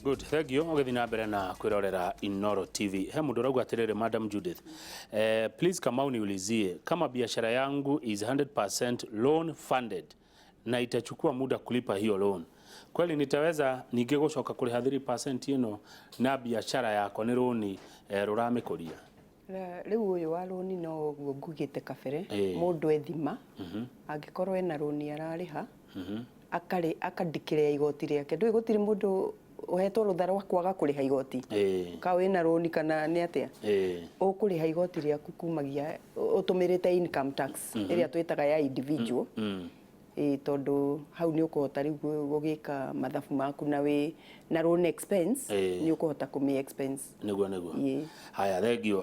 Good, thank you. Ũgĩthiĩ na mbere na kwĩrorera Inoro TV. He mũndũ ũrauga atĩrĩrĩ, Madam Judith, please Kamau niulizie kama biashara yangu is 100% loan funded na itachukua muda kulipa hiyo loan, kweli nitaweza ningĩ gũcoka kũrĩha 3% ĩno na biashara yakwa nĩ rũni rũramĩkũria? Rĩu ũyũ wa rũni no ũguo ngugĩte kabere. Mũndũ ethima angĩkorwo ena rũni ararĩha, akarĩ akandikĩrĩa igoti rĩake. Ndũĩ gũtirĩ mũndũ ũhetwo rũtha rwa kwaga kũrĩha igoti. Ka wĩna rũni kana nĩ atĩa, ũkũrĩha igoti rĩaku kumagia ũtũmĩrĩte income tax ĩrĩa twĩtaga ya individual. Ĩĩ, tondũ hau nĩ ũkũhota rĩu gũgĩka mathabu maku na wĩ na loan expense, nĩ ũkũhota kũmĩ expense. Nĩguo. Haya, thank you.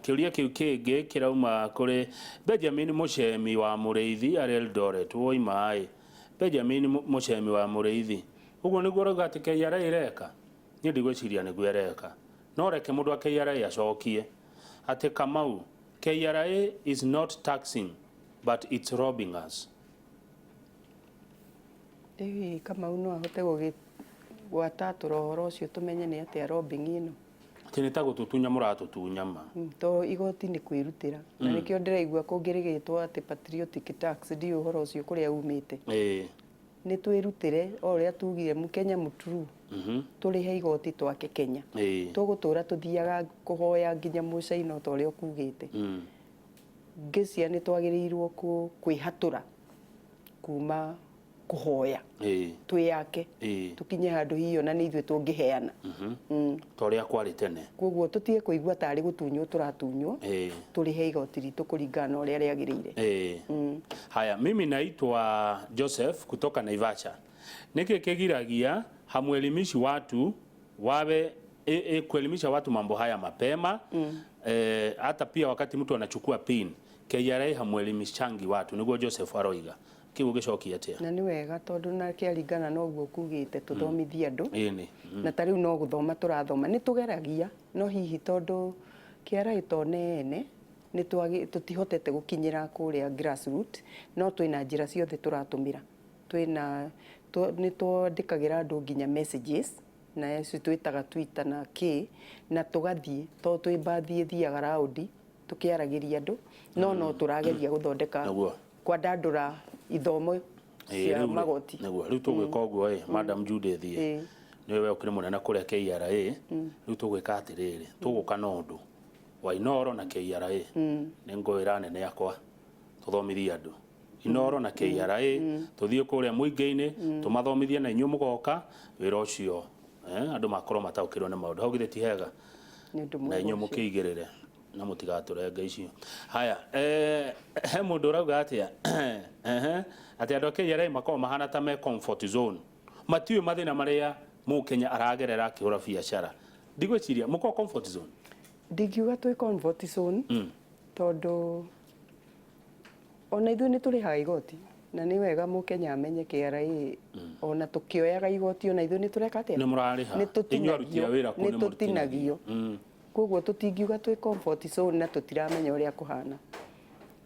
Kĩũria kĩu kĩngĩ kĩrauma kũrĩ Benjamin Mũcemi wa Mũrĩithi arĩ Eldoret. Woima ĩ Benjamin Mũcemi wa Mũrĩithi, ũguo nĩguo ũrauga atĩ KRA ĩreka? Niĩ ndigwĩciria nĩguo ĩreka, no reke mũndũ wa KRA acokie atĩ Kamau, KRA is not taxing but it's robbing us. Rĩu hihi Kamau no ahote gwatatũra ũhoro ũcio tũmenye nĩ atĩa robbing ĩno? Atĩ nĩ ta gũtũtunya mũratũtunya ma. To igoti nĩ kwĩrutĩra, na nĩkĩo ndĩraigua kũngĩrĩgĩtwo atĩ patriotic tax, ndiũĩ ũhoro ũcio kũrĩa umĩte. Nĩ twĩrutĩre o ũrĩa tugire Mũkenya mũtrue, tũrĩhe igoti twake Kenya. Tũgũtũra tũthiaga kũhoya nginya mũcaina ta ũrĩa ũkugĩte. Ngĩcia nĩ twagĩrĩirwo kwĩhatũra kuma kũhoya, twĩyake, tũkinye handũ hihi ona nĩ ithuĩ tũngĩheana. Ta ũrĩa kwarĩ tene. Koguo tũtige kũigua tarĩ gũtunywo tũratunywo, tũrĩhe igoti ritũ kũringana na ũrĩa rĩagĩrĩire. Haya, mimi naitwa Joseph kutoka Naivasha. Nĩkĩ kĩgiragia hamwelimishi watu wawe kuelimisha watu mambo haya mapema? Hata pia wakati mtu anachukua pin, KRA hamwelimishangi watu. Nĩguo Joseph aroiga. Kĩu ũgĩcokia atĩa? Na nĩ wega, tondũ na kĩaringana na ũguo kugĩte tũthomithie andũ. Ĩni. Na ta rĩu no gũthoma tũrathoma, nĩ tũgeragia, no hihi tondũ KRA to nene nĩ tũtihotete gũkinyĩra kũrĩa grassroot, no twĩna njĩra ciothe tũratũmĩra. Twĩna nĩ twandĩkagĩra andũ nginya messages na icio twĩtaga Twitter na kĩ, na tũgathiĩ tondũ twĩ mbathi ĩthiaga raundi tũkĩaragĩria andũ, no tũrageria gũthondeka kwandandũra ithomo cia magoti. Nĩguo rĩu tũgwĩka ũguo ĩ, Madam Judith ĩ, nĩwe we ũkĩrĩ mũnene kũrĩa KRA. Rĩu tũgwĩka atĩrĩrĩ, tũgũka na ũndũ wa Inoro na KRA. Nĩ ngwĩra anene akwa tũthomithie andũ Inoro na KRA, tũthiĩ kũrĩa mũingĩ-inĩ tũmathomithie, na inyuĩ mũgoka wĩra ũcio, andũ makorwo mataũkĩrwo nĩ maũndũ hau. Githĩ ti hega? Nĩ ũndũ Na mwega inyuĩ ũcio. Mũkĩigĩrĩre na mũtigatũrenge icio. Haya, he mũndũ ũrauga atĩa? Ehe, atĩ andũ a KRA makoragwo mahana ta me comfort zone, matiũĩ mathĩna marĩa mũkenya aragerera akĩhũra biacara. Ndigwĩciria mũkoragwo comfort zone. Ndingiuga twĩ comfort zone, tondũ ona ithuĩ nĩ tũrĩhaga igoti, na nĩ wega mũkenya amenye KRA ona tũkĩoyaga igoti, ona ithuĩ nĩ tũreka atĩa? Nĩ mũrarĩha. Nĩ Inyuĩ aruti a wĩra kũu nĩ nĩ tũtinagio. Koguo tũtingiuga twĩ comfort zone na tũtiramenya ũrĩa kũhana.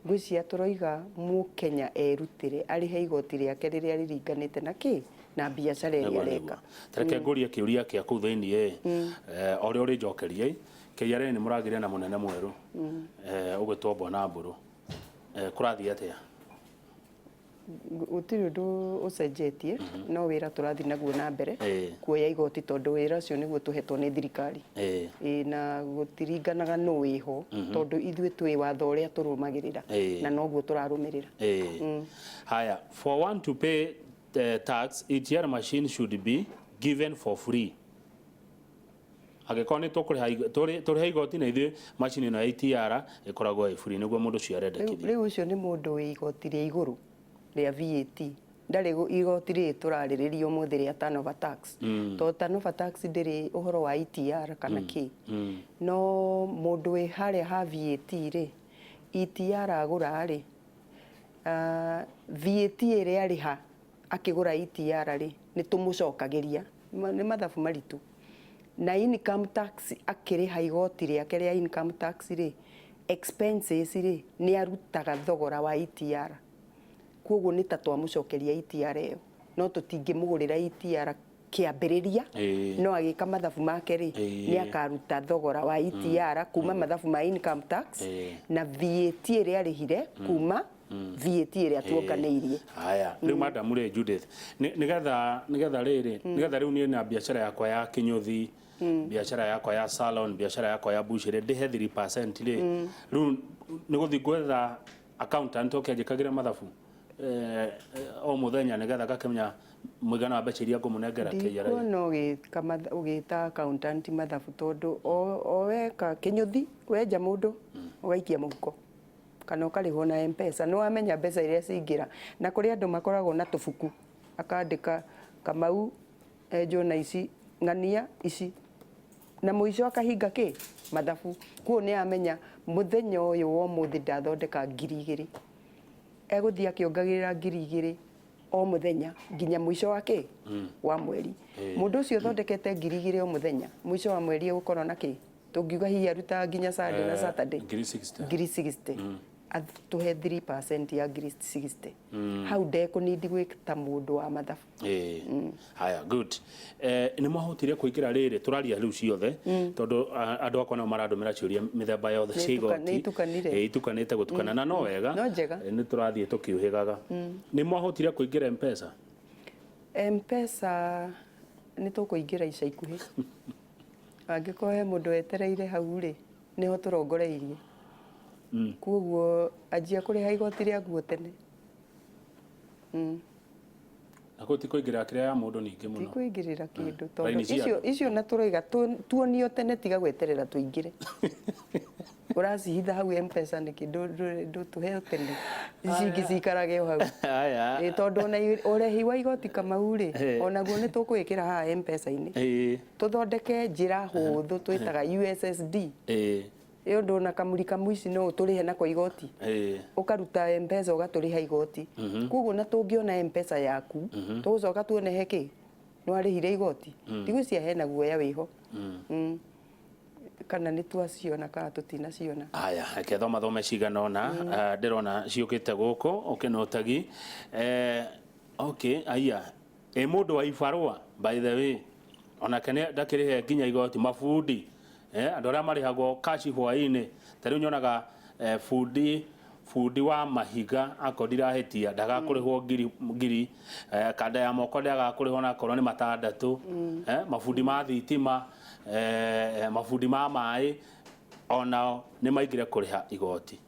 Ngwĩciria tũroiga mũkenya erutĩre arĩhe igoti rĩake rĩrĩa rĩringanĩte na kĩ na biacara ĩrĩa areka. Tareke ngũrie kĩũria kĩa kũu thĩinĩ ĩ, o ũrĩa ũrĩnjokeria ĩ, KRA nĩ mũragĩre na mũnene mwerũ ũgwĩtwo Bwana Mbũrũ. Kũrathiĩ atĩa? Gũtirĩ ũndũ ũcenjetie, no wĩra tũrathiĩ naguo na mbere kuoya igoti, tondũ wĩra ũcio nĩguo tũhetwo nĩ thirikari. Ĩĩ, na gũtiringanaga nũ wĩho, tondũ ithuĩ twĩ watho ũrĩa tũrũmagĩrĩra na noguo tũrarũmĩrĩra. Haya, for one to pay tax, ETR machine should be given for free. Angĩkorwo nĩ tũkũrĩha tũrĩhe igoti na ithuĩ, macini ĩno ya ETR ĩkoragwo ĩ free, nĩguo mũndũ ũcio arendekithia. Rĩu ũcio nĩ mũndũ wĩ igoti rĩa igũrũ rĩa VAT, ndarĩ igoti rĩrĩ tũrarĩrĩria ũmũthĩ rĩa turnover tax, tondũ turnover tax ndĩrĩ ũhoro wa ETR kana kĩ. No mũndũ wĩ harĩa ha VAT rĩ, ETR agũra rĩ, VAT ĩrĩa arĩha akĩgũra ETR rĩ, nĩ tũmũcokagĩria. Nĩ mathabu maritũ. Na income tax, akĩrĩha igoti rĩake rĩa income tax rĩ, expenses rĩ, nĩ arutaga thogora wa ETR, koguo nĩ ta twamũcokeria ETR ĩyo, no tũtingĩmũgũrĩra ETR. Kĩambĩrĩria no agĩka mathabu make rĩ, nĩ akaruta thogora wa ETR kuma mathabu ma income tax na VAT ĩrĩa arĩhire kuma VAT ĩrĩa tuonganĩirie. Haya, rĩu madam rĩ, Judith, nĩgetha rĩrĩ, nĩgetha rĩu niĩ na biacara yakwa ya kĩnyũthi, biacara yakwa ya salon, biacara yakwa ya butchery, ndĩhe 3% rĩ, rĩu nĩ gũthiĩ gwetha accountant oke anjĩkagĩre mathabu o mũthenya nĩgetha ngakĩmenya mũigana wa mbeca iria ngũmũnengera KRA? Ndikuona ũgĩka ũgĩta accountant mathabu, tondũ o weka kĩnyũthi, wenja mũndũ ũgaikia mũhuko kana ũkarĩhwo na M-Pesa, nĩ wamenya mbeca iria cingĩra. Na kũrĩ andũ makoragwo na tũbuku, akandĩka Kamau enjwo na ici, ng'ania ici, na mũico akahinga kĩ mathabu. Kuo nĩ amenya mũthenya ũyũ wa ũmũthĩ ndathondeka 2,000, egũthiĩ akĩongagĩrĩra 2,000 o mũthenya nginya mũico wa kĩ wa mweri. Mũndũ ũcio ũthondekete 2,000 o mũthenya, mũico wa mweri egũkorwo na kĩ? Tũngiuga hihi arutaga nginya Sunday na Saturday. 60,000. 60,000, atũhe 3% ya 60,000, hau ndekũnindi gwĩta mũndũ wa mathabu. Haya, good. Nĩ mwahotire kũingĩra rĩrĩ tũraria rĩu ciothe, tondũ andũ akwa nao marandũmĩra ciũria mĩthemba yothe cia igoti. Nĩ itukanire. Itukanĩte gũtukana, na no wega. No njega. Nĩ tũrathiĩ tũkiũhĩgaga. Nĩ mwahotire kũingĩra M-Pesa? M-Pesa nĩ tũkũingĩra ica ikuhĩ. Angĩkorwo he mũndũ wetereire hau rĩ, nĩho tũrongoreirie. Koguo anjia kũrĩha igoti rĩaguo tene. Na kũu ti kũingĩrĩra kĩrĩa ya mũndũ ningĩ Ti mũno. Kũingĩrĩra kĩndũ, tondũ Raini cia icio andũ. Icio na tũroiga tuonio tene, tiga gweterera tũingĩre. Ũracihitha hau M-Pesa nĩkĩ? Ndũtũhe tene, ici ingĩ cikarage o hau. Haya. Ĩ, tondũ ona ũrĩhi wa igoti, Kamau rĩ, onaguo nĩ tũkũĩkĩra haha M-Pesa-inĩ. Tũthondeke njĩra hũthũ twĩtaga USSD. Ĩ ũndũ ona kamuri kamu ici no ũtũrĩhe nako igoti. Ũkaruta M-Pesa ũgatũrĩha igoti. Koguo na tũngĩona M-Pesa yaku, tũgũcoka tuone he kĩ nĩ warĩhire igoti. Ndigwĩciria hena guoya wĩho. Kana nĩ twaciona kana tũtinaciona. Haya, reke thoma thome cigana ũna. Ndĩrona ciũkĩte gũkũ ũkĩnotagi. Okay, aya ĩ mũndũ wa ibarũa, by the way, onake nĩ ndakĩrĩhe nginya igoti? Mabundi, andũ arĩa marĩhagwo kaci hwaĩ-inĩ, ta rĩu nyonaga bundi wa mahiga, akorwo ndirahĩtia, ndagakũrĩhwo ngiri ngiri, kanda ya moko ndagakũrĩhwo na akorwo nĩ matandatũ. Mabundi ma thitima, mabundi ma maĩ, onao nĩ maingĩre kũrĩha igoti,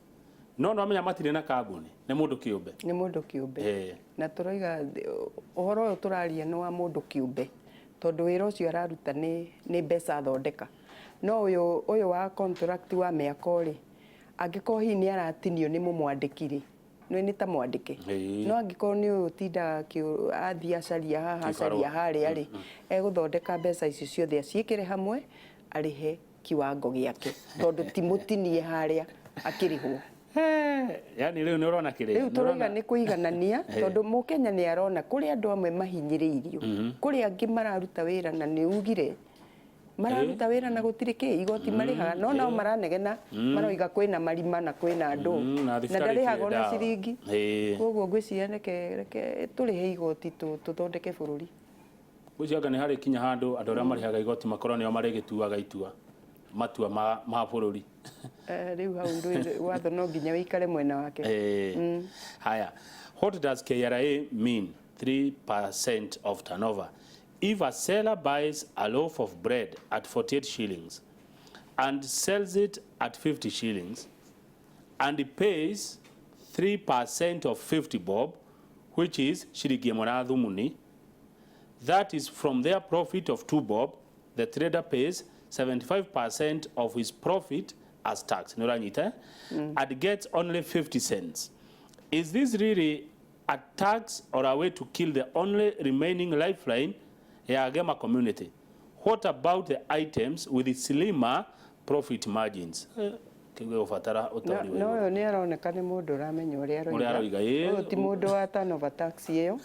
no no amenya matirĩ na kambuni, nĩ mũndũ kĩũmbe. Nĩ mũndũ kĩũmbe. Na tũroiga ũhoro ũyũ tũraria nĩ wa mũndũ kĩũmbe, tondũ wĩra ũcio araruta nĩ mbeca athondeka. No ũyũ wa contract wa mĩako rĩ, angĩkorwo hihi nĩ aratinio nĩ mũmwandĩki rĩ, nĩ ta mwandĩke. No angĩkorwo nĩ ũyũ ũtindaga athiĩ acaria haha, acaria harĩa rĩ, egũthondeka mbeca icio ciothe aciĩkĩre hamwe, arĩhe kiwango gĩake, tondũ ti mũtinie harĩa akĩrĩhwo. Yani rĩu nĩ ũrona kĩrĩa Rĩu tũroiga nĩ kũiganania, tondũ mũkenya nĩ arona kũrĩ andũ amwe mahinyĩrĩirio, kũrĩ angĩ mararuta wĩra na nĩ ugire mararuta wĩra na gũtirĩ kĩ igoti marĩhaga, no nao maranegena maroiga kwĩna marima na kwĩna andũ na na thibitarĩ ndarĩhaga itirĩ ona ndawa. ciringi. Koguo ngwĩciria reke tũrĩhe igoti tũthondeke bũrũri. Ngwĩciria anga nĩ harĩ kinya handũ andũ arĩa marĩhaga igoti makorwo nĩo marĩgĩtuaga itua matua ma bũrũri. Rĩu hau watho no nginya wĩikare mwena wake. Haya, what does KRA mean, 3% of turnover? If a seller buys a loaf of bread at 48 shillings and sells it at 50 shillings and he pays 3% of 50 bob, which is shilingi ĩmwe na thumuni, that is from their profit of 2 bob, the trader pays 75% of his profit as tax. Nĩ ũranyita, eh? And gets only 50 cents. Is this really a tax or a way to kill the only remaining lifeline ya Gema community? What about the items with slimmer profit margins? Kĩu gĩgũbatara ũtaũri wa No igũrũ. Ũyũ nĩ aroneka nĩ mũndũ ũramenya ũrĩa Ũrĩa aroiga, ĩĩ. Ũyũ ti mũndũ wa turnover tax ĩyo,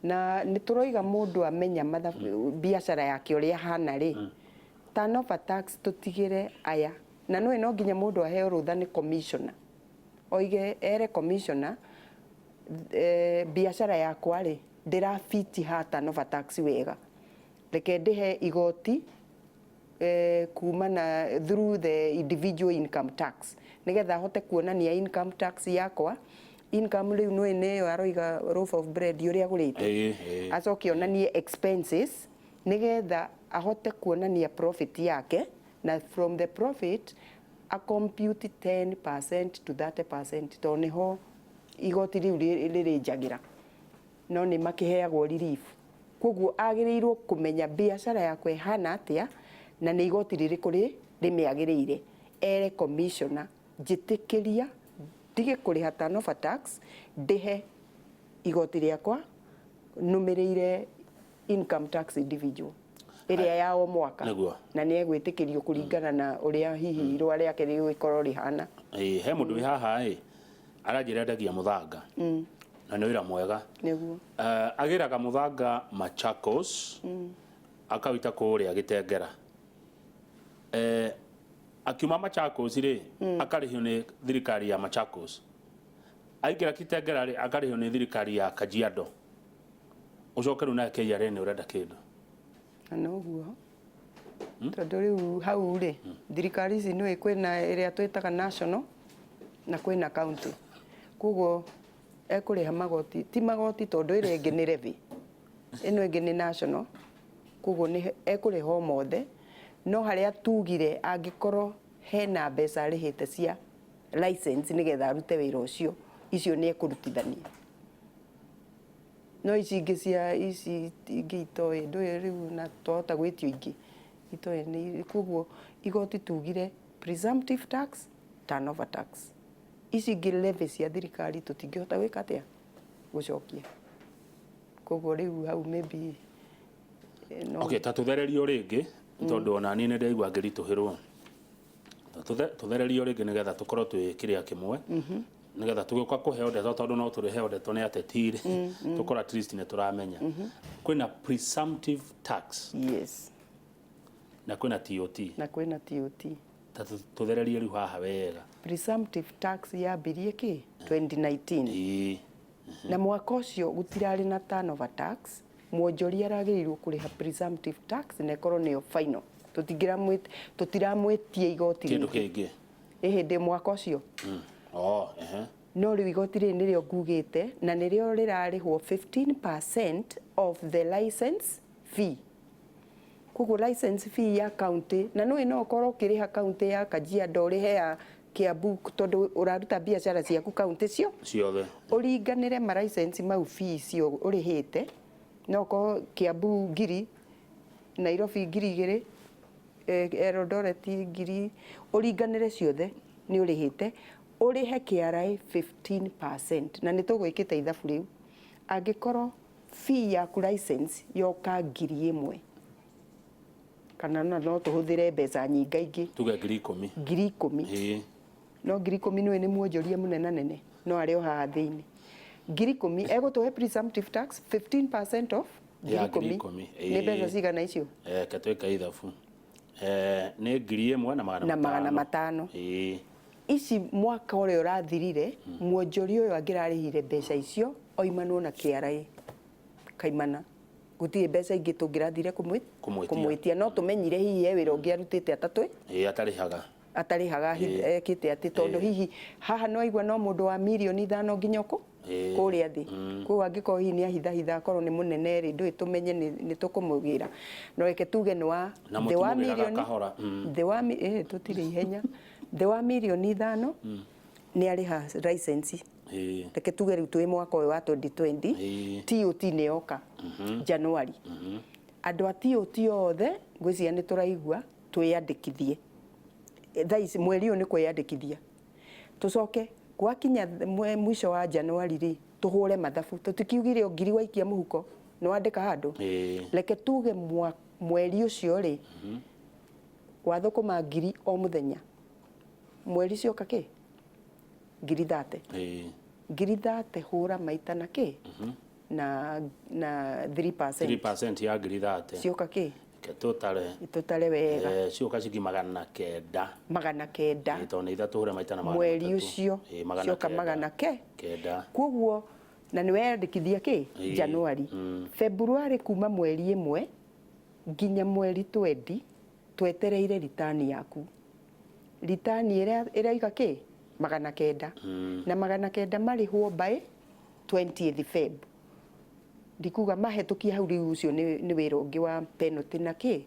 na nĩ tũroiga mũndũ amenya biacara yake ũrĩa hana rĩ, turnover tax tũtigĩre aya na nĩwe no nginya mũndũ aheo rũtha nĩ commissioner, oige ere commissioner, biacara yakwa rĩ, ndĩrabiti ha turnover tax wega. Reke ndĩhe igoti kuma na through the individual income tax, nigetha ahote kuonania income tax yakwa, income rĩu nĩ nĩyo aroiga loaf of bread ũrĩa agũrĩte. Ĩĩ, ĩĩ. Acoke onanie expenses, nigetha ahote kuonania profit yake, na from the profit a compute 10% to 30%, tondũ nĩho igoti rĩu rĩrĩnjagĩra, no nĩ makĩheagwo relief. Koguo agĩrĩirwo kũmenya biacara yakwa ĩhana atĩa na nĩ igoti rĩrĩkũ rĩmĩagĩrĩire, ere commissioner, njĩtĩkĩria ndige kũrĩha turnover tax, ndĩhe igoti rĩakwa nũmĩrĩire income tax individual ĩrĩa ya o mwaka. Na nĩ egwĩtĩkĩrio kũringana na ũrĩa hihi irũa rĩake rĩgũkorwo rĩhana. Ĩĩ, he mũndũ wĩ haha ĩ aranjĩra endagia mũthanga na nĩ wĩra mwega. Agĩraga mũthanga Machakos, akawĩta kũrĩa Gĩtengera. Akiuma Machakos rĩ, akarĩhio nĩ thirikari ya Machakos. Aingĩra Kitengera rĩ, akarĩhio nĩ thirikari ya Kajiado. Ũcoke rĩu nawe KRA nĩ ũrenda kĩndũ. Na noguo, tondũ rĩu hau rĩ, thirikari ici nĩũĩ kwĩna ĩrĩa twĩtaga national na kwĩna county, koguo ekũrĩha magoti, ti magoti, tondũ ĩrĩa ĩngĩ nĩ levy, ĩno ĩngĩ nĩ national, koguo nĩ ekũrĩha o mothe. No harĩa tugire, angĩkorwo hena mbeca arĩhĩte cia license nĩgetha arute wĩra ũcio, icio nĩ ekũrutithania, no ici ingĩ cia ici ingĩ itoĩ ndũĩ rĩu na twahota gwĩtio ingĩ itoĩ nĩ. Koguo igoti tugire presumptive tax, turnover tax, ici ingĩ levy cia thirikari tũtingĩhota gwĩka atĩa, gũcokia. Koguo rĩu hau maybe no. Okay, ta tũthererio rĩngĩ, tondũ ona niĩ nĩ ndaigua ngĩritũhĩrwo. Ta tũthererio rĩngĩ nĩgetha tũkorwo twĩ kĩrĩa kĩmwe, nĩgetha tũgĩũka kũheo ndeto, tondũ no tũrĩheo ndeto nĩ ateti rĩ, tũkorwo at least nĩ tũramenya kwĩna presumptive tax na kwĩna TOT. Na kwĩna TOT. Ta tũthererie rĩu haha wega. Presumptive tax yambirie kĩ 2019. Na mwaka ũcio gũtirarĩ na turnover tax. Mwonjoria aragĩrĩirwo kũrĩha presumptive tax na ĩkorwo nĩyo final. Tũtiramwĩtia igoti kĩndũ rĩngĩ. Kĩngĩ. Ĩ hĩndĩ mwaka ũcio. Oh, ehe. No rĩu igoti rĩrĩ nĩrĩo ngugĩte, na nĩrĩo rĩrarĩhwo 15% of the license fee. Koguo license fee ya county, na nĩũĩ no ũkorwo ũkĩrĩha county ya Kajiado, ũrĩhe ya Kiambu, tondũ ũraruta biacara ciaku county cio ciothe. Ũringanĩre ma license mau, fee icio ũrĩhĩte, no ũkorwo Kiambu ngiri, Nairobi 2000, Eldoret ngiri, ũringanĩre ciothe nĩ ũrĩhĩte, ũrĩhe KRA 15%. Na nĩ tũgwĩkĩte ithabu rĩu, angĩkorwo fee yaku license yoka 1000, kana na no tũhũthĩre mbeca nyingaingĩ. Tuge 10,000. 10,000. No 10,000 nĩwe nĩ mwonjoria mũnene nene, no arĩ o haha thĩinĩ. 10,000 egũtũhe presumptive tax 15% of Ya ngiri ikũmi. 10,000. Nĩ mbeca cigana icio? Ke twĩke ithabu, nĩ 1,000 na magana na magana matano. Ici mwaka ũrĩa ũrathirire, mwonjoria ũyũ angĩrarĩhire mbeca icio oimanwo na KRA kaimana, gũtirĩ mbeca ingĩ tũngĩrathire Kũmwĩtia. Kũmwĩtia. No tũmenyire hihi he wĩra ũngĩ arutĩte atatũ Ĩĩ, atarĩhaga. Atarĩhaga, ekĩte atĩ tondũ hihi haha no aigua no mũndũ wa 5 mirioni nginya ũkũ kũrĩa thĩ. Koguo angĩkorwo hihi nĩ ahithahitha, akorwo nĩ mũnene rĩ, ndũĩ tũmenye nĩ tũkũmũgĩra, no reke tuge nĩ wa Na thĩ wa mũtimũgĩraga mirioni kahora. Thĩ wa tũtirĩ ihenya, thĩ wa 5 mirioni nĩ arĩha license. Reke tuge rĩu twĩ mwaka ũyũ wa 2020. TOT nĩ yoka January. Andũ a TOT othe ngwĩciria nĩ tũraigua twĩyandĩkithie thaa ici, mweri ũyũ nĩ kwĩyandĩkithia. Tũcoke gwakinya mwisho wa January rĩ, tũhũre mathabu. Tũtikiugire o ngiri waikia mũhuko nĩ wandĩka handũ. Reke tuge mweri ũcio rĩ, wathũkũma ngiri o mũthenya, mweri cioka kĩ ngiri 30. Ngiri 30 hũra maita na kĩ na 3%. 3% ya ngiri 30. Cioka kĩ? Ke tũtare. Tũtare wega. Cioka ciringi 900. 900. Tondũ nĩ ithatũ hũre maita na magana Mweri matatũ. ũcio Magana cioka kenda. Magana ke kenda. Koguo na nĩ weyandĩkithia kĩ January, February, kuma mweri 1. Nginya mweri 20 twetereire return yaku. Return ĩrĩa ĩraiga kĩ 900 na 900 marĩhwo by 20th Feb. Ndikuga mahĩtũkia hau, rĩu ũcio nĩ wĩra ũngĩ wa penalty na kĩ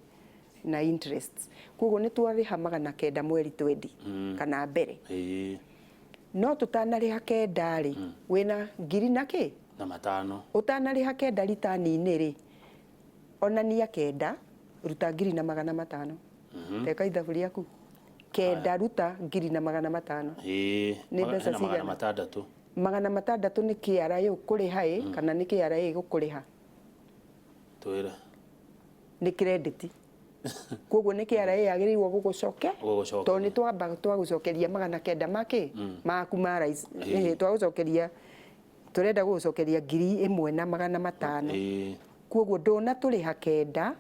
na interests. Koguo nĩ twarĩha 900 mweri 20 kana mbere. No tũtanarĩha 9 rĩ, wĩna ngiri na kĩ na 5. Ũtanarĩha 9 return-inĩ rĩ, onania 9 ruta 1,500. Teka ithabu rĩaku, 9 ruta 1,500. Nĩ mbeca hena magana cigana? 6. 600 nĩ KRA ũkũrĩha ĩ, kana nĩ KRA ĩgũkũrĩha? Twĩre. Nĩ credit, koguo nĩ KRA yagĩrĩirwo gũgũcoke. Gũgũcokeria. Tondũ nĩ twamba twagũcokeria 900 makĩ maku ma tũrenda gũgũcokeria 1,500. Koguo ndũnatũrĩha 9,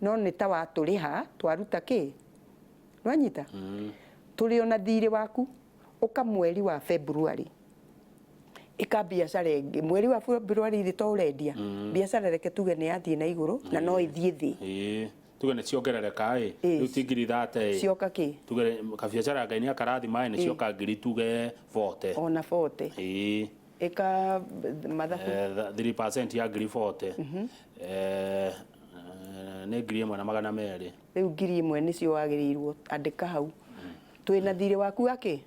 no nĩ ta watũrĩha, twaruta kĩ nwanyita. Tũrĩ ona thirĩ waku ũka mweri wa February, ĩka biacara ĩngĩ mweri wa February rĩ, to ũrendia biacara, reke tuge nĩ yathiĩ na igũrũ na no ĩthiĩ thĩ. Tuge nĩ ciongerereka ĩ. Rĩu ti 30 ĩ. Cioka kĩ? Tuge kabiacara Ngai nĩ akarathima ĩ, nĩ cioka ngiri tuge 40. Ona 40. Ĩka mathabu. 3% ya ngiri 40 nĩ 1,200. Rĩu 1,000 nĩcio wagĩrĩirwo andĩka hau. Twĩna thirĩ waku wa kĩ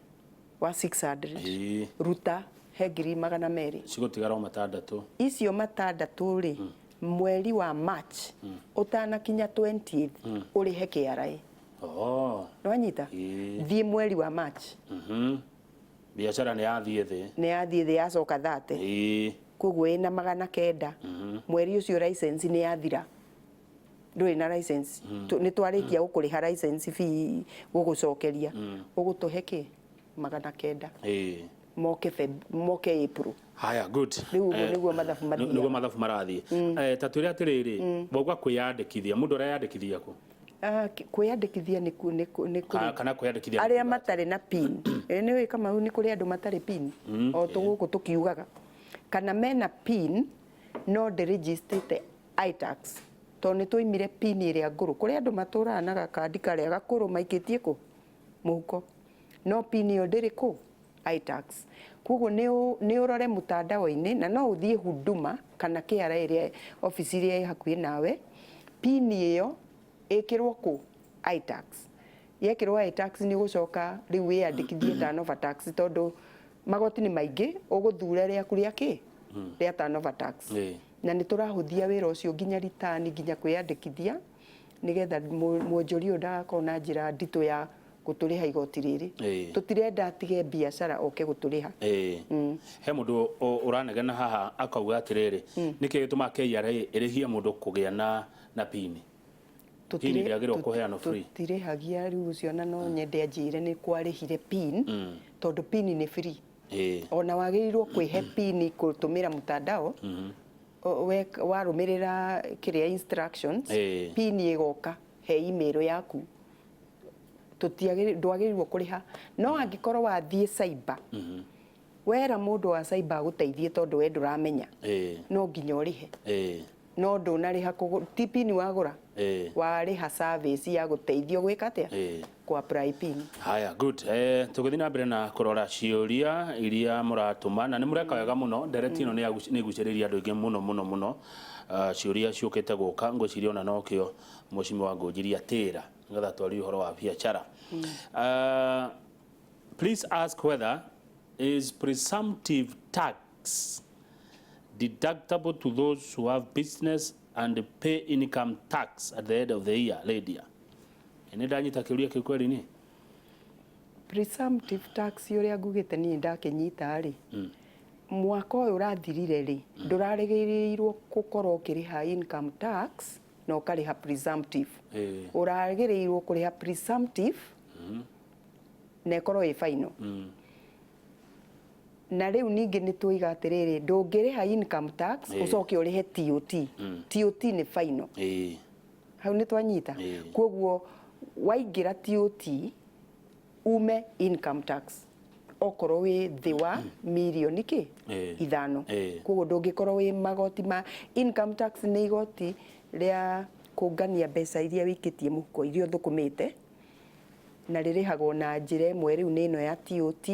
wa 600. Ruta he 1,200. Cigũtigara o 6. Icio 6 rĩ, mweri wa March ũtanakinya 20th ũrĩhe KRA. Nĩwanyita? Thiĩ mweri wa March. Biacara nĩ yathiĩ thĩ. Nĩ yathiĩ thĩ, yacoka 30. Koguo ĩna 900. Mweri ũcio license nĩ yathira, ndũrĩ na license. Nĩ twarĩkia gũkũrĩha license fee, gũgũcokeria, ũgũtũhe kĩ 900 moke Feb, moke April. Haya, good. Rĩu ũguo nĩguo mathabu mathiaga. Nĩguo mathabu marathiĩ. Ta twĩre atĩrĩrĩ, wauga kwĩyandĩkithia, mũndũ areyandĩkithia kũ? Ah, kwĩyandĩkithia nĩ kũrĩ Kana kwĩyandĩkithia arĩa nĩ kuuga atĩa? Matarĩ na PIN. Ĩ nĩ Kamau, nĩ kũrĩ andũ matarĩ PIN o tũgũkũ tũkiugaga, kana mena PIN no ndĩrĩnjistĩte iTax, tondũ nĩ twaimire PIN ĩrĩa ngũrũ. Kũrĩ andũ matũraga na gakandi karĩa gakũrũ maikĩtie kũ mũhuko, no PIN ĩyo ndĩrĩ kũ iTax. Koguo nĩ ũrore mũtandao-inĩ, na no ũthiĩ Huduma kana KRA ĩrĩa obici ĩrĩa ĩ hakuhĩ nawe, PIN ĩyo ĩkĩrwo kũ iTax. Yekĩrwo iTax, nĩ ũgũcoka rĩu wĩyandĩkithie turnover tax, tondũ magoti nĩ maingĩ, ũgũthura rĩaku rĩa kĩ rĩa turnover tax. Na nĩ tũrahũthia wĩra ũcio, nginya return, nginya kwĩyandĩkithia, nĩgetha mwonjoria ũyũ ndagakorwo na njĩra nditũ ya gũtũrĩha igoti rĩrĩ. Tũtirenda atige biacara oke gũtũrĩha. He mũndũ ũranegena haha akauga atĩrĩrĩ, nĩkĩ gĩtũmaga KRA ĩrĩhie mũndũ kũgĩa na PIN? PIN ndĩagĩrĩirwo kũheanwo free. Tũtirĩhagia. Rĩu ũcio na no nyende anjĩre nĩ kwarĩhire PIN, tondũ PIN nĩ free. Ona wagĩrĩirwo kwĩhe PIN gũtũmĩra mtandao. Warũmĩrĩra kĩrĩa instructions, PIN ĩgoka he email yaku. Ndwagĩrĩirwo kũrĩha, no angĩkorwo wathiĩ cyber, wera mũndũ wa cyber agũteithie, tondũ we ndũramenya, no nginya ũrĩhe. No ndũnarĩha ti PIN wagũra, warĩha service ya gũteithio gwĩka atĩa? Kũ apply PIN. Haya, good. Tũgĩthiĩ na mbere na kũrora ciũria iria mũratũma, na nĩ mũreka wega mũno. Ndereti ĩno nĩ ĩgucĩrĩirie andũ aingĩ mũno mũno mũno. Ciũria ciũkĩte gũka, ngwĩciria ona nokĩo Mheshimiwa Ngũnjiri atĩra nĩgetha twarie ũhoro wa biacara. Please ask whether is presumptive tax deductible to those who have business and pay income tax at the end of the year. Lydia, nĩ ndanyita kĩũria kĩu kweri ni? Presumptive tax, ũrĩa ngugĩte niĩ ndakĩnyita rĩ, mwaka ũyũ ũrathirire rĩ, ndũrarĩgĩrĩirwo gũkorwo ũkĩrĩha income tax na ũkarĩha presumptive. Ũragĩrĩirwo kũrĩha presumptive na ĩkorwo ĩ final. Na rĩu ningĩ nĩ tuiga atĩrĩrĩ, ndũngĩrĩha income tax ũcoke ũrĩhe TOT. TOT nĩ final. Hau nĩ twanyita? Koguo waingĩra TOT, ume income tax okorwo wĩ thĩ wa mirioni kĩ 5. Koguo ndũngĩkorwo wĩ magoti ma income tax, nĩ igoti rĩa Kũngania mbeca iria wĩikĩtie mũhuko, iria ũthũkũmĩte, na rĩrĩhagwo na njĩra ĩmwe rĩu nĩ ĩno ya TOT,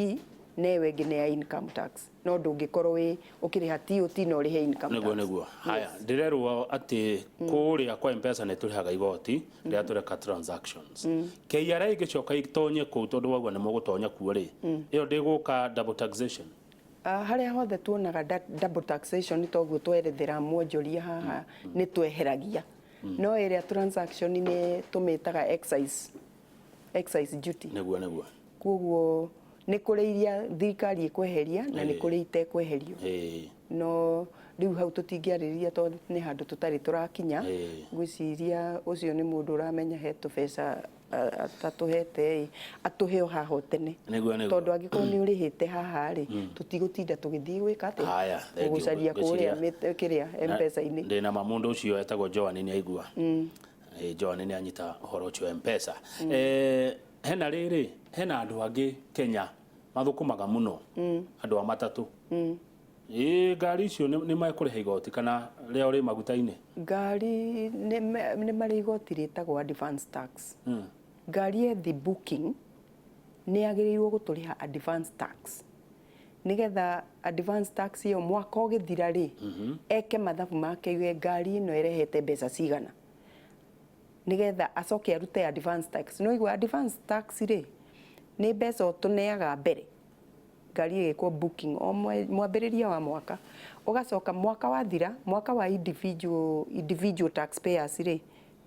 na ĩyo ĩngĩ nĩ ya income tax. No ndũngĩkorwo wĩ ũkĩrĩha TOT na ũrĩhe income tax. Nĩguo. Haya, ndĩrerwo atĩ kũrĩa kwa Mpesa nĩ tũrĩhaga igoti rĩrĩa tũreka transactions. KRA ĩngĩcoka itonye kũu, tondũ wauga nĩ mũgũtonya kuo rĩ, ĩyo ndĩgũka double taxation? Harĩa hothe tuonaga double taxation, toguo twerethera mwonjoria haha, nĩ tweheragia. No ĩrĩa transaction nĩ tũmĩtaga excise duty. Nĩguo. Koguo nĩ kũrĩ iria thirikari ĩkweheria na nĩ kũrĩ itekweherio. No rĩu hau tũtingĩarĩrĩria tondũ nĩ handũ tũtarĩ tũrakinya. Ngwĩciria ũcio nĩ mũndũ ũramenya he tũbeca atatũhete ĩ, atũhe o haha o tene. Nĩguo. Tondũ angĩkorwo nĩ ũrĩhĩte haha rĩ, tũtigũtinda tũgĩthiĩ gwĩka atĩa? Haya, thank you. Gũcaria kũrĩa kĩrĩa M-Pesa-inĩ. Ndĩna ma mũndũ ũcio etagwo Joan nĩ aigua. Joan nĩ anyita ũhoro ũcio wa Mpesa. Hena rĩrĩ, hena andũ angĩ Kenya mathũkũmaga mũno, andũ a matatũ. Ĩ ngari icio nĩ mekũrĩha igoti kana rĩao rĩ maguta-inĩ? Ngari nĩ marĩ igoti rĩtagwo advance tax. Ngari yethi booking nĩ yagĩrĩirwo gũtũrĩha advance tax, nĩgetha advance tax ĩyo mwaka ũgĩthira rĩ, eke mathabu make yuge ngari ĩno ĩrehete mbeca cigana, nĩgetha acoke arute advance tax. No igua advance tax rĩ, nĩ mbeca ũtũneaga mbere ngari ĩgĩkwo booking o mwambĩrĩria wa mwaka, ũgacoka mwaka wathira, mwaka wa individual taxpayers rĩ.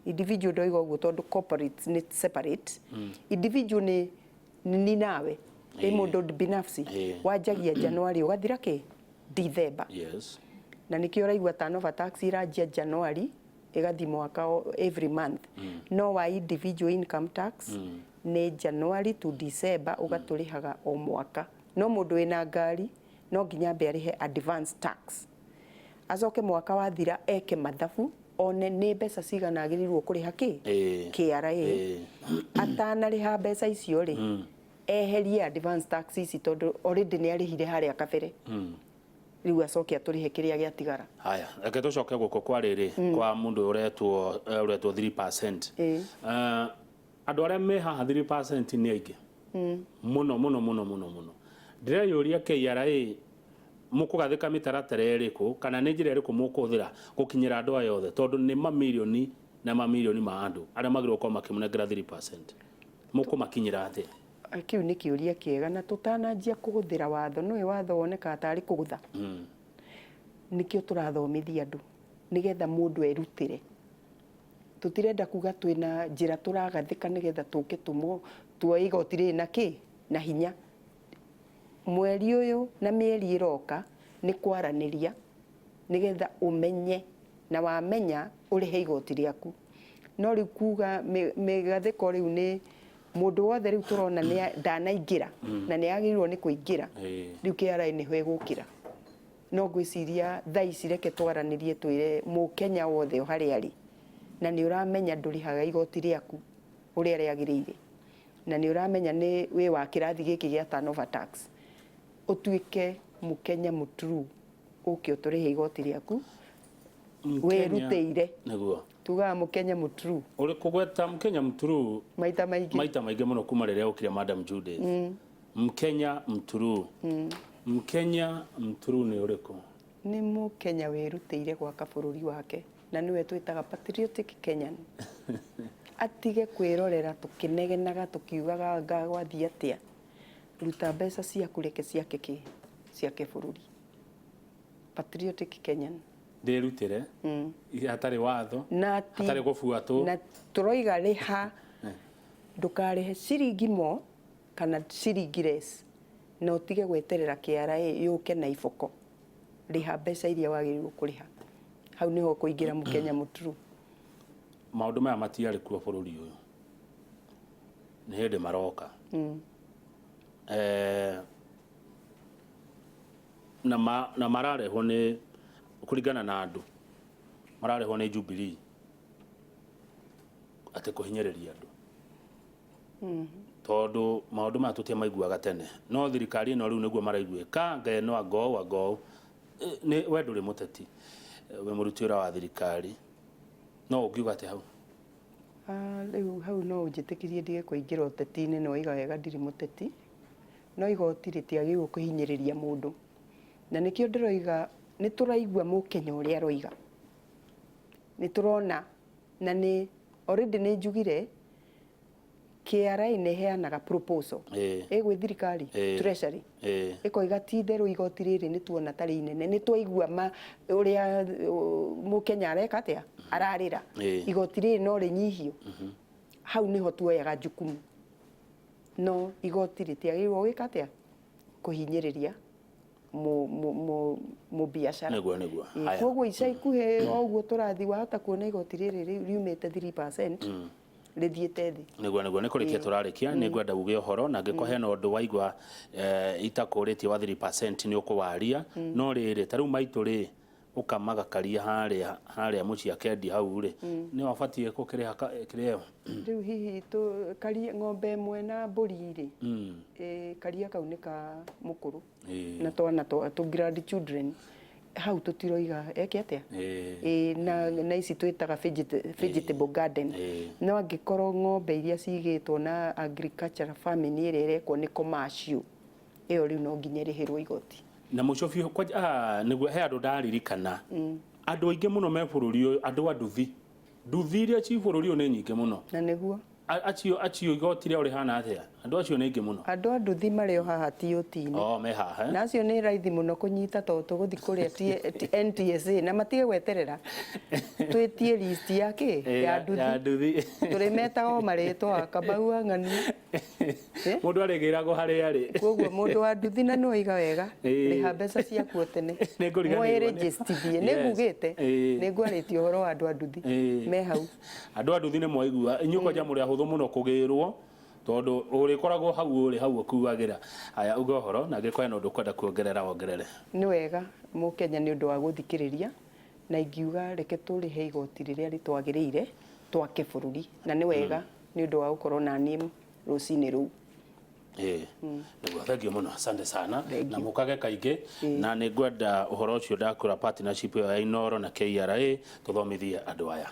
Individual ndoiga ũguo tondũ corporate nĩ separate. Individual nĩ nawe ĩ mũndũ binafsi, wanjagia January ũgathira kĩ December. Na nĩkĩo ũraigua turnover tax ĩranjia January ĩgathiĩ mwaka every month. No wa individual income tax nĩ January to December, ũgatũrĩhaga o mwaka. No mũndũ wĩna ngari no nginya ambe arĩhe advance tax, acoke mwaka wathira eke mathabu one nĩ mbeca cigana agĩrĩirwo kũrĩha kĩ KRA. Atanarĩha mbeca icio rĩ, eherie advance tax ici, tondũ already nĩ arĩhire harĩa kabere. Rĩu acoke atũrĩhe kĩrĩa gĩatigara. Haya, reke tũcoke gũkũ kwa rĩrĩ, kwa mũndũ ũretwo 3%. Andũ arĩa me haha 3% nĩ aingĩ mũno mũno mũno mũno mũno. Ndĩreyũria KRA mũkũgathĩka mĩtaratara ĩrĩkũ kana nĩ njĩra ĩrĩkũ mũkũhũthĩra gũkinyĩra andũ aya othe, tondũ nĩ mamirioni na mamirioni ma andũ arĩa magĩrĩirwo gũkorwo makĩmũnengera 3%. Mũkũmakinyĩra atĩa? Kĩu nĩ kĩũria kĩega, na tũtananjia kũhũthĩra watho, nĩũĩ watho wonekaga tarĩ kũgũtha. Nĩkĩo tũrathomithia andũ nĩgetha mũndũ erutĩre. Tũtirenda kuga twĩna njĩra tũragathĩka nĩgetha tũke tũmwo tuoe igoti rĩrĩ na kĩ na hinya. Mweri ũyũ na mĩeri ĩroka nĩ kwaranĩria nĩgetha ũmenye, na wamenya ũrĩhe igoti rĩaku. No rĩu kuga mĩgathĩko rĩu nĩ mũndũ wothe rĩu tũrona nĩ ndanaingĩra na nĩ agĩrĩirwo nĩ kũingĩra, rĩu KRA nĩho ĩgũkĩra. No ngwĩciria thaa ici reke twaranĩrie, twĩre mũkenya wothe o harĩa arĩ, na nĩ ũramenya ndũrĩhaga igoti rĩaku ũrĩa rĩagĩrĩire, na nĩ ũramenya nĩ wĩ wa kĩrathi gĩkĩ gĩa turnover tax, ũtuĩke mũkenya mũtrue, ũke ũtũrĩhe igoti rĩaku wĩrutĩire. Tugaga mũkenya mũtrue. Ũrĩ kũgweta mũkenya mũtrue maita maingĩ. Maita maingĩ mũno kuma rĩrĩa ũkire, Madam Judith. Mkenya mtrue, Mkenya mtrue nĩ ũrĩkũ? Nĩ mũkenya wĩrutĩire gwaka bũrũri wake, na nĩwe twĩtaga patriotic Kenyan. Atige kwĩrorera tũkĩnegenaga tũkiugaga anga gwathiĩ atĩa. Ruta mbeca ciaku, reke ciake kĩ ciake bũrũri. Patriotic Kenyan. Ndĩrutĩre hatarĩ watho, na ti hatarĩ gũbuatwo. Na tũroiga rĩha, ndũkarĩhe ciringi mo kana ciringi less, na ũtige gweterera KRA yũke na iboko. Rĩha mbeca iria wagĩrĩirwo kũrĩha. Hau nĩho kũingĩra mũkenya mũtrue. Maũndũ maya matiarĩ kuo bũrũri ũyũ, nĩ hĩndĩ maroka. Na mararehwo nĩ kũringana na andũ, mararehwo nĩ Jubilee atĩ kũhinyĩrĩria andũ, tondũ maũndũ maya tũtiamaiguaga tene, no thirikari ĩno rĩu nĩguo maraiguĩka ngeno angou angou. Nĩ we ndũrĩ mũteti, wĩ mũruti wĩra wa thirikari. No ũngiuga atĩa hau? Rĩu hau no ũnjĩtĩkĩrie ndige kũingĩra ũteti-inĩ, no iga wega ndirĩ mũteti, no igoti rĩtiagĩrĩirwo kũhinyĩrĩria mũndũ, na nĩkĩo ndĩroiga nĩ tũraigua mũkenya ũrĩa aroiga, nĩ tũrona, na nĩ already nĩ njugire KRA nĩ ĩheanaga proposal ĩgwĩ thirikari treasury ĩkoiga ti itherũ igoti rĩrĩ nĩ tuona tarĩ inene, nĩ twaigua ũrĩa mũkenya areka atĩa, ararĩra, igoti rĩrĩ no rĩnyihio. Hau nĩho tuoyaga jukumu, no igoti rĩtiagĩrĩirwo gwĩka atĩa, kũhinyĩrĩria mũbiacara. Nĩguo nĩguo. Koguo ica ikuhĩ o ũguo tũrathiĩ, wahota kuona igoti rĩrĩ riumĩte 3% rĩthiĩte thĩ. Nĩguo nĩguo, nĩ kũrĩkia tũrarĩkia, nĩ ngwenda uge ũhoro, na angĩkorwo hena ũndũ waigua itakũrĩtie wa 3% nĩ ũkũwaria, no rĩrĩ ta rĩu maitũ rĩ ũkamaga karia harĩa harĩa mũciĩ akendia hau rĩ, nĩ wabatiĩ gũkĩrĩha kĩrĩa ĩyo? Rĩu hihi karia ng'ombe ĩmwe na mbũri rĩ, karia kau nĩ ka mũkũrũ na twana tũ grandchildren, hau tũtiroiga eke atĩa, na ici twĩtaga vegetable garden. No angĩkorwo ng'ombe iria cigĩtwo na agricultural farming ĩrĩa ĩrekwo nĩ commercial, ĩyo rĩu no nginya ĩrĩhĩrwo igoti. Na mũico biũ nĩguo he andũ ndaririkana, andũ aingĩ mũno me bũrũri ũyũ, andũ a nduthi, nduthi iria ci bũrũri ũyũ nĩ nyingĩ mũno. Na nĩguo acio igoti rĩao rĩhana atĩa? Andũ acio nĩ aingĩ mũno. Andũ a nduthi marĩ o haha TOT-inĩ. Oh, me haha. Na acio nĩ raithi mũno kũnyita tondũ tũgũthiĩ kũrĩa NTSA na matige gweterera. Twĩtie list ya kĩ? Ya nduthi. Tũrĩmetaga o marĩtwa, Kamau wa Ng'ania. Mũndũ arĩgĩragwo harĩa arĩ. Koguo mũndũ wa nduthi na nĩwaiga wega, rĩha mbeca ciaku o tene. Mwĩrĩnjĩstithie, nĩngugĩte, nĩngwarĩtie ũhoro wa andũ a nduthi. Me hau. Andũ a nduthi nĩ mwaigua, inyuĩ kwanja mũrĩ ahũthũ mũno kũgĩrwo, tondũ ũrĩkoragwo hau ũrĩ hau ũkuagĩra. Haya, uga ũhoro, na angĩkorwo hena ũndũ ũkwenda kuongerera wongerere. Nĩ wega mũkenya nĩ ũndũ wa gũthikĩrĩria, na ingiuga reke tũrĩhe igoti rĩrĩa rĩtwagĩrĩire twake bũrũri, na nĩ wega nĩ ũndũ wa gũkorwo na niĩ rũcinĩ rũu. Nĩguo, thank you mũno, asante sana, na mũkage kaingĩ, na nĩ ngwenda ũhoro ũcio ndakũra partnership ĩyo ya Inooro na KRA tũthomithie andũ aya.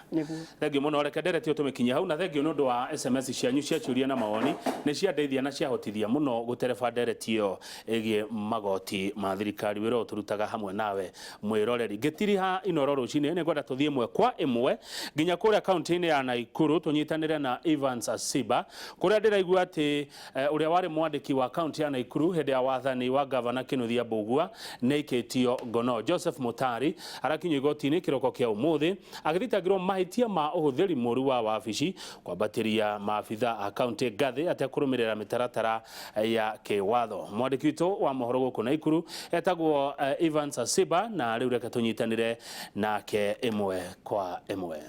Thank you mũno, reke ndereti tũmĩkinyie hau, na thank you nĩ ũndũ wa SMS cianyu cia ciũria na mawoni, nĩ ciandeithia na ciahotithia mũno gũtereba ndereti ĩyo ĩgiĩ magoti ma thirikari, wĩra ũyũ tũrutaga hamwe nawe mwĩroreri. Ngĩtiriha Inooro rũcinĩ, nĩ ngwenda tũthiĩ ĩmwe kwa ĩmwe nginya kũrĩa kaunti-inĩ ya Nakuru, tũnyitanĩre na Evans Asiba, kũrĩa ndĩraigua atĩ ũrĩa warĩ mwandĩki wa kaunti ya Nakuru hĩndĩ ya wathani wa gavana Kinuthia Mbugua nĩ aikĩtio ngono. Joseph Mutari arakinyio igoti-inĩ kĩroko kĩa ũmũthĩ agĩthitangĩrwo mahĩtia ma ũhũthĩri mũru wa wabici, kwambatĩria maabitha a kaunti ngathĩ atekũrũmĩrĩra mĩtaratara ya kĩwatho. Mwandĩki witũ wa mohoro gũkũ Nakuru etagwo Evans Asiba, na rĩu reke tũnyitanĩre nake ĩmwe kwa ĩmwe.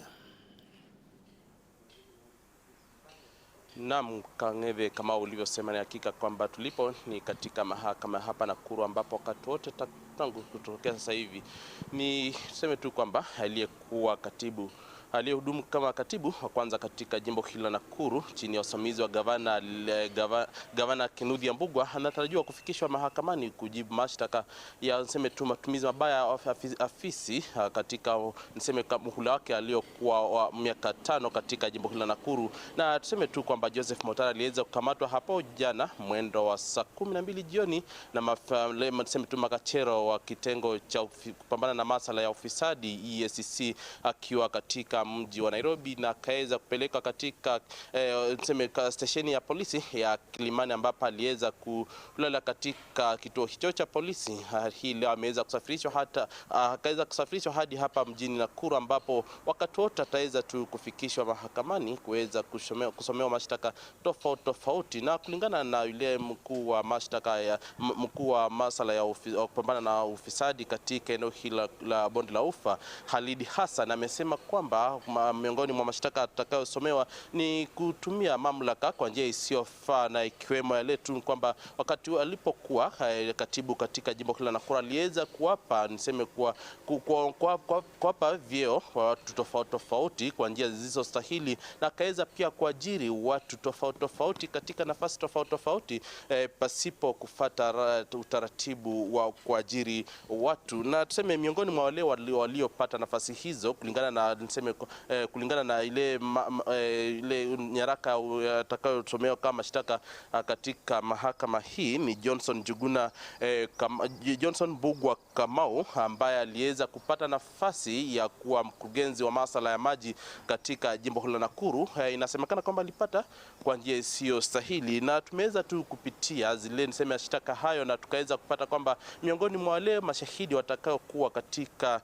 Naam, Kang'ethe, kama ulivyosema, ni hakika kwamba tulipo ni katika mahakama hapa Nakuru, ambapo wakati wote tangu kutokea sasa hivi ni tuseme tu kwamba aliyekuwa katibu aliyehudumu kama katibu wa kwanza katika jimbo hili la Nakuru chini ya usimamizi wa gavana Kinuthia Mbugua anatarajiwa kufikishwa mahakamani kujibu mashtaka ya niseme tu matumizi mabaya ya afisi katika niseme muhula wake aliyokuwa wa miaka 5 katika jimbo hili la Nakuru. Na tuseme tu kwamba Joseph Motara aliweza kukamatwa hapo jana mwendo wa saa 12 jioni na niseme tu makachero wa kitengo cha kupambana na masala ya ufisadi EACC akiwa katika mji wa Nairobi, na akaweza kupeleka katika niseme stesheni ya polisi ya Kilimani ambapo aliweza kulala katika kituo hicho cha polisi. Hii leo ameweza kusafirishwa hata akaweza kusafirishwa hadi hapa mjini Nakuru, ambapo wakati wote ataweza tu kufikishwa mahakamani kuweza kusomewa mashtaka tofauti tofauti. Na kulingana na yule mkuu wa mashtaka ya mkuu wa masala ya kupambana na ufisadi katika eneo hili la Bonde la Ufa, Khalid Hassan, amesema kwamba miongoni mwa mashtaka atakayosomewa ni kutumia mamlaka kwa njia isiyofaa, na ikiwemo yale tu kwamba wakati alipokuwa katibu katika jimbo hili la Nakuru aliweza kuwapa niseme kuwapa vyeo watu tofauti tofauti kwa njia zisizostahili, na akaweza pia kuajiri watu tofauti tofauti katika nafasi tofauti tofauti pasipo kufuata utaratibu wa kuajiri watu. Na tuseme miongoni mwa wale waliopata nafasi hizo kulingana na niseme kulingana na ile ile nyaraka atakayosomewa kama mashtaka katika mahakama hii ni Johnson Njuguna Johnson Mbugua Kamau ambaye aliweza kupata nafasi ya kuwa mkurugenzi wa masuala ya maji katika jimbo hilo la Nakuru. Inasemekana kwamba alipata kwa njia isiyo stahili, na tumeweza tu kupitia zile niseme mashtaka hayo na tukaweza kupata kwamba miongoni mwa wale mashahidi watakaokuwa katika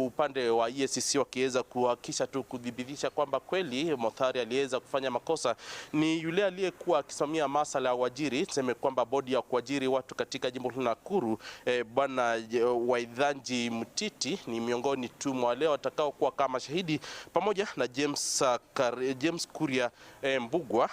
upande wa EACC wakiweza kuhakikisha tu kudhibitisha kwamba kweli Mothari aliweza kufanya makosa ni yule aliyekuwa akisimamia masuala ya uajiri, tuseme kwamba bodi ya kuajiri watu katika jimbo la Nakuru, Bwana Waithanji Mutiti ni miongoni tu mwa wale watakaokuwa kama shahidi, pamoja na James Kuria Mbugua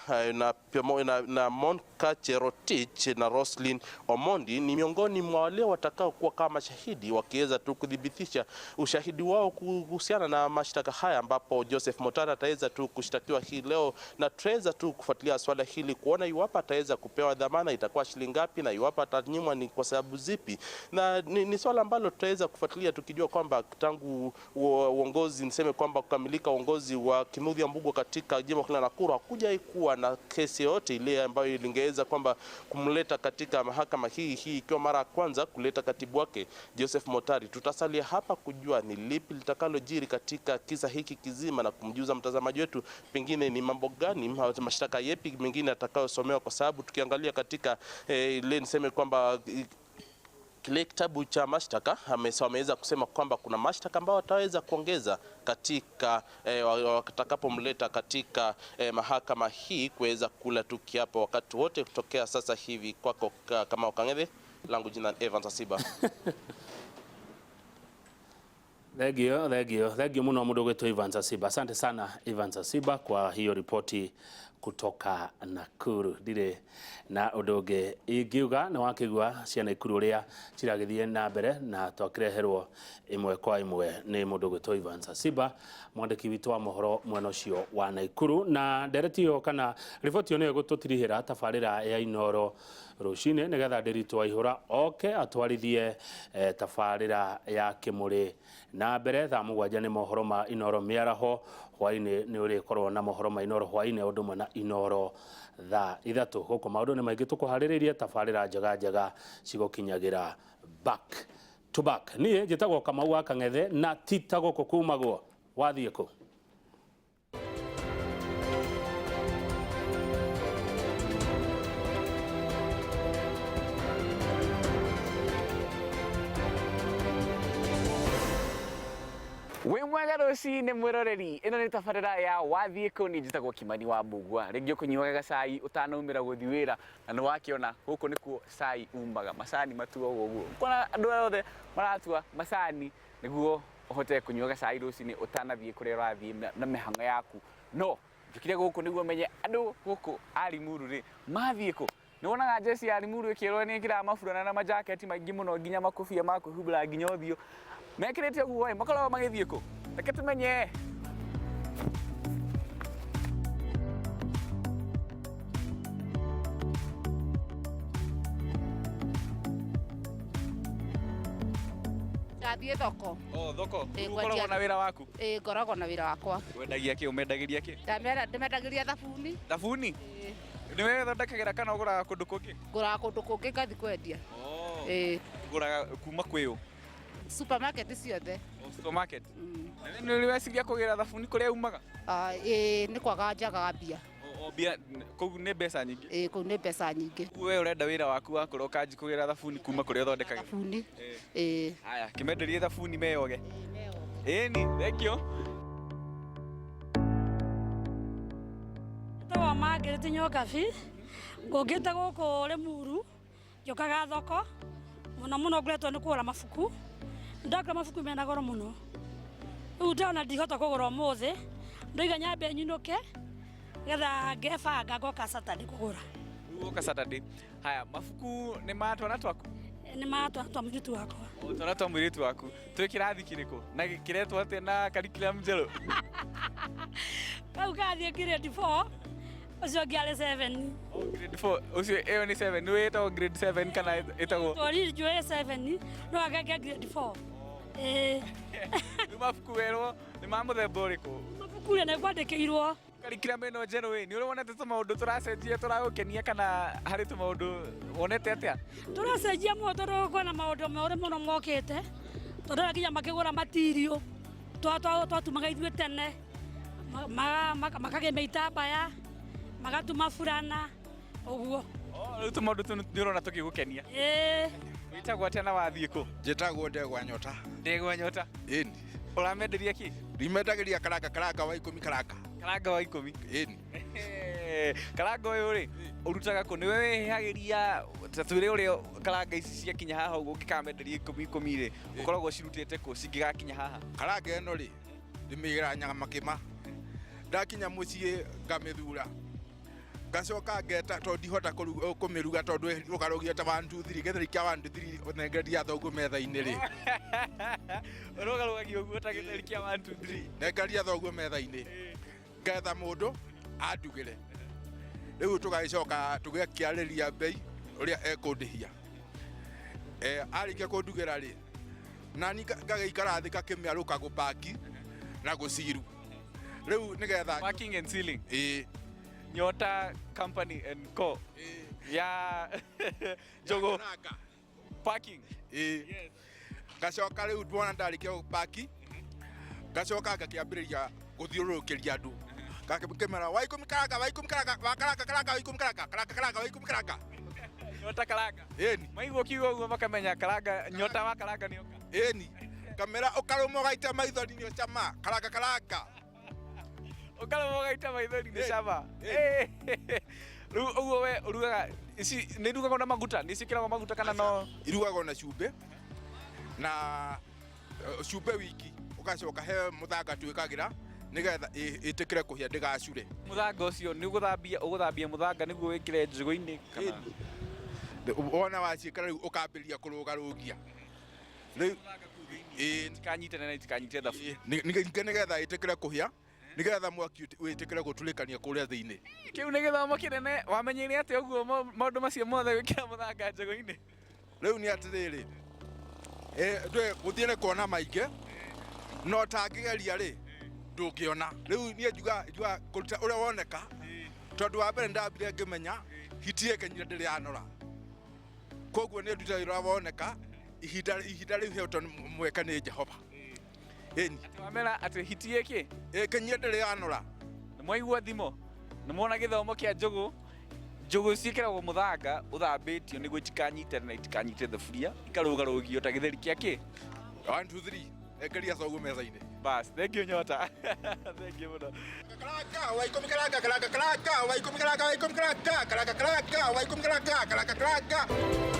na Monka Cherotich na Roslyn Omondi ni miongoni mwa wale watakaokuwa kama shahidi wakiweza tu kudhibitisha ushahidi wao kuhusiana na mashtaka haya, ambapo Joseph Motari ataweza tu kushtakiwa hii leo, na tutaweza tu kufuatilia swala hili kuona iwapo ataweza kupewa dhamana itakuwa shilingi ngapi na iwapo atanyimwa ni kwa sababu zipi, na ni swala ambalo tutaweza kufuatilia tukijua kwamba tangu uongozi niseme kwamba kukamilika uongozi wa Kinuthia Mbugua katika jimbo la Nakuru hakujawahi kuwa na kesi yoyote ile ambayo ilingeweza kwamba kumleta katika mahakama hii ikiwa mara ya kwanza kuleta katibu wake Joseph Motari. Tutasalia hapa kujua ni lipi litakalojiri katika kisa hiki kizima na kumjuza mtazamaji wetu pengine ni mambo gani, mashtaka yepi mengine atakayosomewa, kwa sababu tukiangalia katika ile niseme kwamba kile kitabu cha mashtaka wameweza kusema kwamba kuna mashtaka ambayo wataweza kuongeza katika watakapomleta katika mahakama hii kuweza kula tu kiapo wakati wote kutokea sasa hivi. Kwako kama Kang'ethe, langu jina Evans Asiba. Thank you, thank you. Thank you muno mundu gwetu Evans Asiba. Asante sana Evans Asiba kwa hiyo ripoti kutoka Nakuru. Ndire na undu ungi ingiuga na wakigua ciana ikuru uria ciragithie na mbere na twakireherwo imwe kwa imwe ni mundu gwitwo Evans Asiba, mwandiki witu wa mohoro mwena ucio wa Nakuru. Na ndereti iyo kana riboti iyo niyo igututirihira tabarira ya Inoro rucini nigetha Ndiritu Waihura oke atwarithie tabarira ya Kimuri na mbere. Thaa 7 ni mohoro ma Inoro miaraho, hwaini ni urikorwo na mohoro ma Inoro hwaini undu umwe na Inoro thaa 3. Guku maundu ni maingi tukuhariririe, tabarira njega njega cigukinyagira back to back. Nie njitagwo Kamau wa Kang'ethe na ti ta guku kumagwo wathie ku. Wĩ mwega rũcinĩ mwĩroreri, ĩno nĩ tabarĩra ya wathiĩ kũ. Niĩ njĩtagwo Kimani wa Mbugua. Rĩngĩ ũkũnyuaga gacai ũtanaumĩra gũthiĩ wĩra, na nĩ wakĩona gũkũ nĩkuo cai umaga, macani matuagwo ũguo. Ũkona andũ othe maratua macani nĩguo ũhote kũnyua gacai rũcinĩ ũtanathiĩ kũrĩa ũrathiĩ na mĩhang'o yaku. No njũkire gũkũ nĩguo menye andũ gũkũ a Limuru rĩ mathiĩ kũ. Nĩ wonaga njeci ya Limuru ĩkĩrwo nĩ ĩkĩraga maburana na majaketi maingĩ mũno nginya makobia ma kwĩhumbĩra nginya ũthiũ. Mekĩrĩte ũguo ĩ makoragwo magĩthiĩ kũ? Reke tũmenye. Ndathiĩ thoko. Oh, thoko. Ũkoragwo na wĩra waku? Ĩĩ, ngoragwo na wĩra wakwa. Wendagia kĩ? Ũmendagĩria kĩ? Ndĩmendagĩria thabuni. Thabuni? Nĩ we thondekagĩra kana ũgũraga kũndũ kũngĩ? Ngũraga kũndũ kũngĩ ngathiĩ kwendia. Ĩĩ. Ũgũraga kuma kwĩ ũ? Supermarket ciothe. Supermarket. Na nĩ weciria kũgĩra thabuni kũrĩa umaga? Ĩĩ, nĩ kwaga njagaga mbia. Mbia kũu nĩ mbeca nyingĩ? Ĩĩ, kũu nĩ mbeca nyingĩ. We ũrenda wĩra waku wa kũroka nji kũgĩra thabuni kuma kũrĩa ũthondekagĩra? Thabuni. Ĩĩ. Haya, kĩmenderie thabuni meyoge. Ĩni, thank you. Njĩtagwo Margaret Nyokabi, ngũkĩte gũkũ Limuru, njũkaga thoko, mũno mũno ngoretwo nĩ kũgũra mabuku. Ndakora mabuku mena goro mũno. Rĩu ndĩrona ndihota kũgũra ũmũthĩ, ndoiga nyambe nyinũke nĩgetha ngebanga ngoka Saturday kũgũra. Rĩu woka Saturday. Haya, mabuku nĩ ma twana twaku? Nĩ ma twana twa mũirĩtu wakwa. O twana twa mũirĩtu waku. Twĩ kĩrathi kĩrĩkũ? Na kĩretwo atĩa na curriculum njerũ? Kau kathiĩ grade 4, ũcio ũngĩ arĩ 7. Oh, grade 4. Ũcio ĩyo nĩ 7. Nĩ ĩtagwo grade 7 kana ĩtagwo? Twari njũĩ 7, no ageke grade 4. Ĩĩ. Rĩu Mabuku werwo nĩ ma mũthemba ũrĩkũ? Mabuku rĩ, nĩ ngwandĩkĩirwo. Curriculum ĩno njerũ ĩ, nĩ ũrĩ wonete tũmaũndũ tũracenjia tũragũkenia kana harĩ tũmaũndũ wonete atĩa? Tũracenjia mũno tondũ kwĩna maũndũ merũ mũno mokĩte, tondũ nginya makĩgũra matirio twatumaga ithuĩ tene, makagĩmia itambaya, magatuma burana ũguo. Rĩu tũmaũndũ tũu nĩ ũrona tũgĩgũkenia? Ĩĩ. Wĩtagwo atĩa na wathiĩ kũ? Njĩtagwo Ndegwa Nyota. Ndegwa Nyota. Ĩni. Ũramenderia kĩ? Ndimendagĩria karanga, karanga wa 10 karanga. Karanga wa 10? Ĩni. Karanga ũyũ rĩ, ũrutaga kũ? Nĩwe wĩhagĩria, ta twĩre ũrĩa karanga ici ciakinya haha ũguo ũngĩkamenderia 10 10 rĩ, ũkoragwo ũcirutĩte kũ cingĩgakinya haha? Karanga ĩno rĩ, ndĩmĩgĩraga Nyamakĩma. Ndakinya mũciĩ ngamĩthura. Ngacoka ngeta tondũ ndihota kũmĩruga tondũ ĩrũgarũgio ta 1 2 3 gĩtheri kĩa 1 2 3 ũnengereria thoguo metha-inĩ rĩ. Ũrũgarũgagia ũguo ta gĩtheri kĩa 1 2 3. Nengereria thoguo metha-inĩ. Ngetha mũndũ andugĩre. Rĩu tũgagĩcoka tũgakĩarĩria mbei ũrĩa ekũndĩhia. Arĩkia kũndugĩra rĩ, nani ngagĩikara thĩ ngakĩmĩarũka gũpaki na gũciru. Rĩu nĩgetha Packing and sealing. Ĩĩ. Nyota Company and Co. Ya Njogo. Packing. Ĩĩ. Ngacoka rĩu ndwona ndarĩkia gũpaki, ngacoka ngakĩambĩrĩria gũthiũrũrũkĩria andũ. Ngakĩmera wa 10 karanga, wa 10 karanga, wa karanga karanga, wa 10 karanga, karanga karanga, wa 10 karanga. Nyota karanga. Ĩni. Maigua kiugo ũguo makamenya karanga, nyota wa karanga nĩ oka. Ĩni. Ngamera ũkarũma ũgaita maithori nĩ ũcama, karanga karanga. Ũkarũma ũgaita maithori nĩ cama. Rĩu ũguo we ũrugaga ici nĩ irugagwo na maguta, nĩ ciĩkĩragwo maguta kana no? Irugagwo na cumbĩ na cumbĩ wiki, ũgacoka he mũthanga twĩkagĩra nĩgetha ĩtĩkĩre kũhĩa ndĩgacure. Mũthanga ũcio nĩ ũgũthambia, ũgũthambia mũthanga nĩguo wĩkĩre njũgũ-inĩ kana? Wona waciĩkĩra rĩu ũkambĩrĩria kũrũgarũgia. Rĩu itikanyitane na itikanyite thaburia. Nĩgetha ĩtĩkĩre kũhĩa, nĩgetha mwaki wĩtĩkĩre gũtũrĩkania kũrĩa thĩinĩ. Kĩu nĩ gĩthomo kĩnene, wamenyeire atĩa ũguo maũndũ macio mothe gwĩkĩra mũthanga njũgũ-inĩ? Rĩu nĩ atĩrĩrĩ, ndũĩ gũthiĩ nĩ kuona maingĩ, no ũtangĩgeria rĩ, ndũngĩona. Rĩu niĩ njuga kũruta ũrĩa woneka, tondũ wa mbere ndambire ngĩmenya hiti ĩkenyire ndĩrĩ yanora. Koguo nĩ nduta ũrĩa woneka, ihinda rĩu hetwo mweke nĩ Jehova. Ĩni. Atĩ wamera atĩ hiti ĩkĩ? Ĩkenyire ndĩrĩ yanora. Nĩ mwaigua thimo, nĩ mwona gĩthomo kĩa njũgũ. Njũgũ ciĩkĩragwo mũthanga ũthambĩtio nĩguo itikanyitane na itikanyite thaburia, ikarũgarũgio ta gĩtheri kĩa kĩ? 1 2 3. Engeria coguo metha-inĩ. Bas, thank you Nyota. Thank you mũno. Karanga, wa 10 karanga, karanga, karanga, wa 10 karanga, wa 10 karanga, karanga, karanga, wa 10 karanga, karanga, karanga.